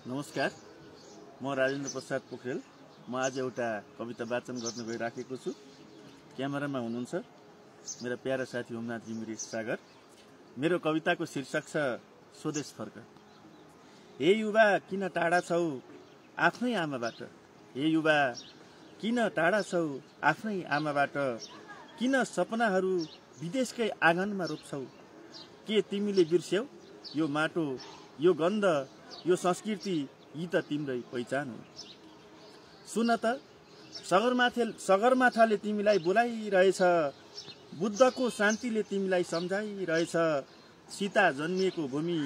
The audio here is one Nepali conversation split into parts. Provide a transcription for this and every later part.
नमस्कार, म राजेन्द्र प्रसाद पोखरेल। म आज एउटा कविता वाचन गर्न गइराखेको छु। क्यामेरामा हुनुहुन्छ मेरा प्यारा साथी होमनाथ घिमिरे सागर। मेरो कविताको शीर्षक छ स्वदेश फर्क। हे युवा किन टाढा छौ आफ्नै आमाबाट, हे युवा किन टाढा छौ आफ्नै आमाबाट, किन सपनाहरू विदेशकै आँगनमा रोप्छौ। के तिमीले बिर्स्यौ यो माटो, यो गन्ध, यो संस्कृति, यी त तिम्रै पहिचान हो। सुन त सगरमाथाले तिमीलाई बोलाइरहेछ, बुद्धको शान्तिले तिमीलाई सम्झाइरहेछ। सीता जन्मिएको भूमि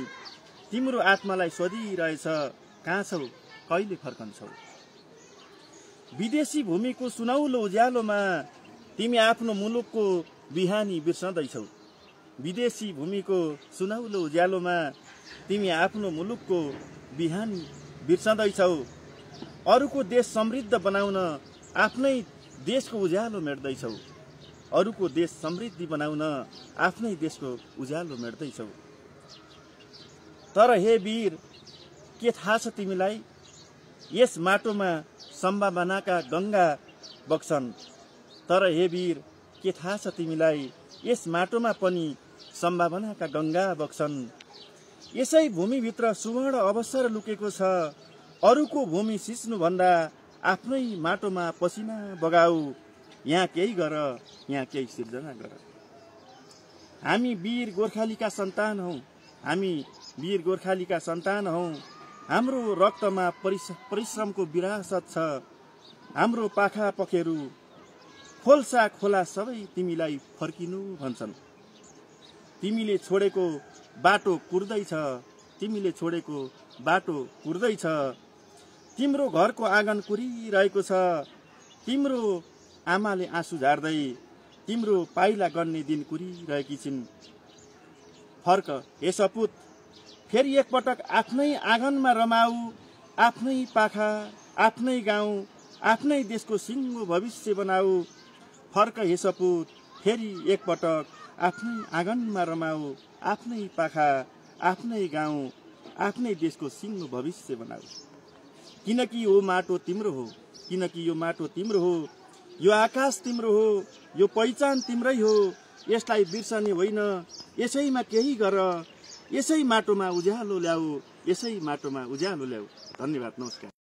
तिम्रो आत्मालाई सोधिरहेछ, कहाँ छौ कहिले फर्कन्छौ। विदेशी भूमिको सुनौलो उज्यालोमा तिमी आफ्नो मुलुकको बिहानी बिर्सँदैछौ। विदेशी भूमिको सुनौलो उज्यालोमा तिमी आफ्नो मुलुकको बिहानी बिर्सँदैछौ। अरूको देश समृद्ध बनाउन आफ्नै देशको उज्यालो मेट्दैछौ। अरूको देश समृद्धि बनाउन आफ्नै देशको उज्यालो मेट्दैछौ। तर हे वीर के थाहा छ तिमीलाई, यस माटोमा सम्भावनाका गंगा बग्छन्। तर हे वीर के थाहा छ तिमीलाई, यस माटोमा पनि सम्भावनाका गंगा बग्छन्। यसै भूमिभित्र सुवर्ण अवसर लुकेको छ। अरूको भूमि सिच्नु भन्दा आफ्नै माटोमा पसिना बगाऊ। यहाँ केही गर, यहाँ केही सिर्जना गर। हामी वीर गोर्खालीका सन्तान हौ, हामी वीर गोर्खालीका सन्तान हौ। हाम्रो रक्तमा परिश्रमको विरासत छ। हाम्रो पाखा पखेरु खोल्सा खोला सबै तिमीलाई फर्किनु भन्छन्। तिमीले छोडेको बाटो कुर्दैछ, तिमीले छोडेको बाटो कुर्दैछ। तिम्रो घरको आँगन कुरिरहेको छ। तिम्रो आमाले आँसु झार्दै तिम्रो पाइला गन्ने दिन कुरिरहेकी छिन्। फर्क हे सपुत, फेरि एकपटक आफ्नै आँगनमा रमाऊ। आफ्नै पाखा, आफ्नै गाउँ, आफ्नै देशको सिङ्गो भविष्य बनाऊ। फर्क हे सपुत, फेरि एकपटक आफ्नै आँगनमा रमाऊ। आफ्नै पाखा, आफ्नै गाउँ, आफ्नै देशको सिङ्गो भविष्य बनाऊ। किनकि यो माटो तिम्रो हो, किनकि यो माटो तिम्रो हो, यो आकाश तिम्रो हो, यो पहिचान तिम्रै हो। यसलाई बिर्सने होइन, यसैमा केही गर। यसै माटोमा उज्यालो ल्याऊ, यसै माटोमा उज्यालो ल्याऊ। धन्यवाद, नमस्कार।